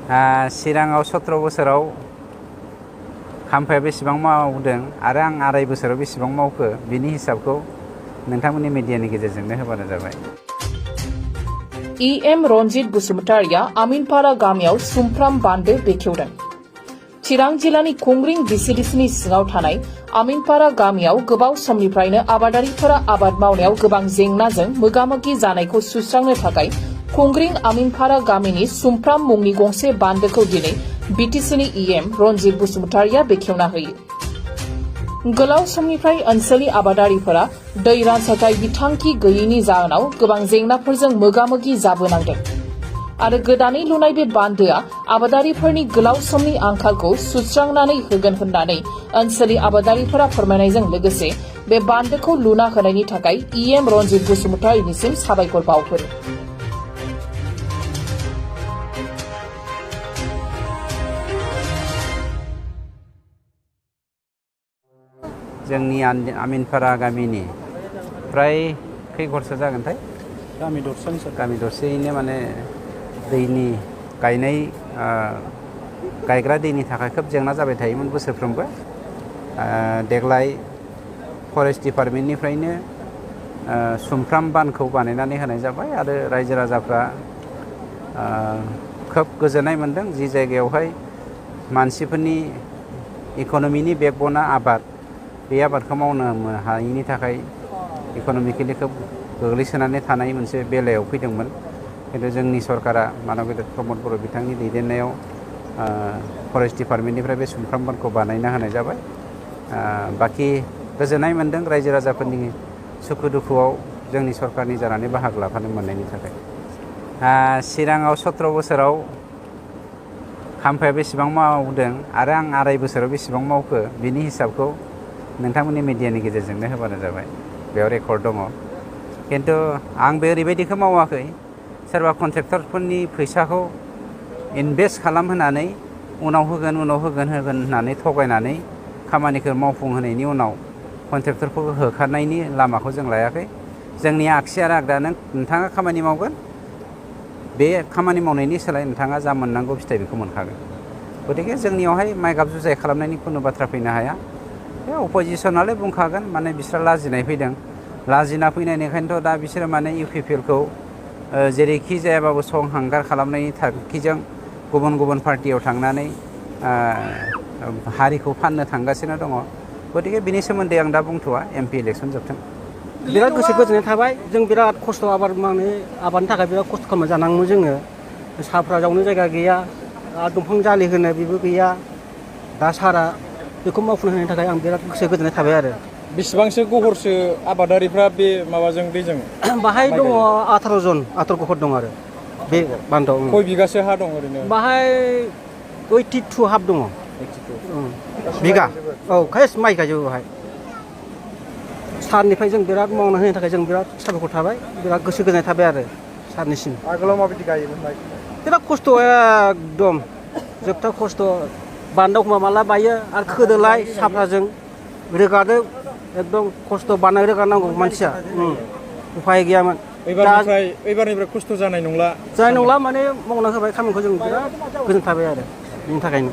चिराङाव 17 बोसोराव खाम्फाया बेसेबां मावदों आरो आं आराय बोसोराव बेसेबां मावखो बिनि हिसाबखौ नोंथांमोननि मिडियानि गेजेरजोंनो होबानो जाबाय। EM रनजित बसुमतारिया आमिनपारा गामियाव सुमफ्राम बान्दो बेखेवदों। चिरां जिल्लानि कुंग्रिं BCDCनि सिङाव थानाय आमिनपारा गामियाव गोबाव समनिफ्रायनो आबादारिफोरा आबाद मावनायाव गोबां जेंनाजों मोगा-मोगि जानायखौ सुस्रांनो थाखाय कुंग्रिं आमिनपारा गामिनि सुमफ्राम मुंनि गंसे बान्दोखौ दिनै BTCनि EM रनजित बसुमतारिया बेखेवना होयो। गोलाव समनिफ्राय ओनसोलनि आबादारिफोरा दै रानसारथाय बिथांखि गैयैनि जाहोनाव गोबां जेंनाफोरजों मोगा-मोगि जाबोनांदों आरो गोदानै लुनाय बे बान्दोआ आबादारिफोरनि गोलाव समनि आंखालखौ सुस्रांनानै होगोन होननानै ओनसोलनि आबादारिफोरा फोरमायनायजों लोगोसे बे बान्दोखौ लुना होनायनि थाखाय EM रनजित बसुमतारिनिसिम साबायखर बावहरो। जोंनि आमिनपारा गामिनि फ्राय खै घरसो जागोनथाय गामि दरसेयैनो माने दैनि गायग्रा दैनि थाखाय खोब जेंना जाबाय थायोमोन बोसोरफ्रोमबो। देग्लाय फरेस्ट डिपार्टमेन्टनिफ्रायनो सुमफ्राम बानखौ बानायनानै होनाय जाबाय आरो रायजो राजाफ्रा खोब गोजोननाय मोनदों। जि जायगायावहाय मानसिफोरनि इक'नमिनि बेकबना आबाद, बे आबादखौ मावनो हायैनि थाखाय इक'नमिकेलि खोब गोग्लैसोनानै थानाय मोनसे बेलायाव फैदोंमोन। खिन्थु जोंनि सरकारा मानब गेदेर प्रमद बर' बिथांनि दैदेननायाव फरेस्ट डिपार्टमेन्टनिफ्राय बे सुमफ्राम बानखौ बानायना होनाय जाबाय। बाखि गोजोननाय मोनदों रायजो राजाफोरनि सुखु दुखुआव जोंनि सरकारनि जानानै बाहागो लाफानो मोननायनि थाखाय। चिराङाव 17 बोसोराव खाम्फाया बेसेबां मावदों आरो आं आराय बोसोराव बेसेबां मावखो बिनि हिसाबखौ नोंथांमोननि मिडियानि गेजेरजोंनो होबानो जाबाय। बेयाव रेकर्ड दङ। खिन्थु आंबो ओरैबायदिखौ मावाखै, सोरबा कन्ट्रेक्टरफोरनि फैसाखौ इनभेस्ट खालामहोनानै उनाव होगोन होननानै थगायनानै खामानिखौ मावफुंहोनायनि उनाव कन्ट्रेक्टरफोरखौ होखारनायनि लामाखौ जों लायाखै। जोंनि आगसि आरो आगदा नोंथाङा खामानि मावगोन, बे खामानि मावनायनि सोलाय नोंथाङा जा मोननांगौ फिथाइ बेखौ मोनखागोन। गतिके जोंनियावहाय माइगाब जुजाय खालामनायनि खुनु बाथ्रा फैनो हाया। बे अपोजिसनालाय बुंखागोन, माने बिस्रा लाजिनाय फैदों। लाजिना फैनायनिखायनोथ' दा बिसोरो माने UPPLखौ जेरैखि जायाबाबो संहांगार खालामनायनि थांखिजों गुबुन गुबुन पार्टियाव थांनानै हारिखौ फाननो थांगासिनो दङ। गतिके बिनि सोमोन्दै आं दा बुंथ'वा, MP इलेक्सन जोबथों। बिराद गोसो गोजोननाय थाबाय। जों बिराद खस्थ' आबाद मावनो, आबादनि थाखाय बिराद खस्थ' खालामना जानांगौ जोङो। साफ्रा जावनो जायगा गैया, दंफां जालि होनो बेबो गैया। दा सारा बेखौ मावफुंनो होनायनि थाखाय आं बिराद गोसो गोजोननाय थाबाय आरो। बेसेबांसो गहरसो आबादारिफ्रा बे माबाजों दैजों? बाहाय दङ 18 जन, 18 गहर दं आरो बे बान्दोआव। खय बिगासो हा दं ओरैनो? बाहाय 82 हाब दङ। 82 बिगा। औ, खायस माइ गायजोबो बाहाय। सारनिफ्राय जों बिराद मावना होनायनि थाखाय जों बिराद साबायखर थाबाय, बिराद गोसो गोजोननाय थाबाय आरो सारनिसिम। आगोलाव माबायदि गायोमोन माइ? बिराद खस्थ' एकदम जोबथा खस्थ'। बान्दोआव माला बायो आरो खोदोलाय साफ्राजों रोगादो, एकदम खस्थ' बानाय रोगानांगौ मानसिया। उफाय गैयामोन। एबारनिफ्राय खस्थ' जानाय नंला माने मावना होबाय खामानिखौ, जों बिराद गोजोन थाबाय आरो बेनि थाखायनो।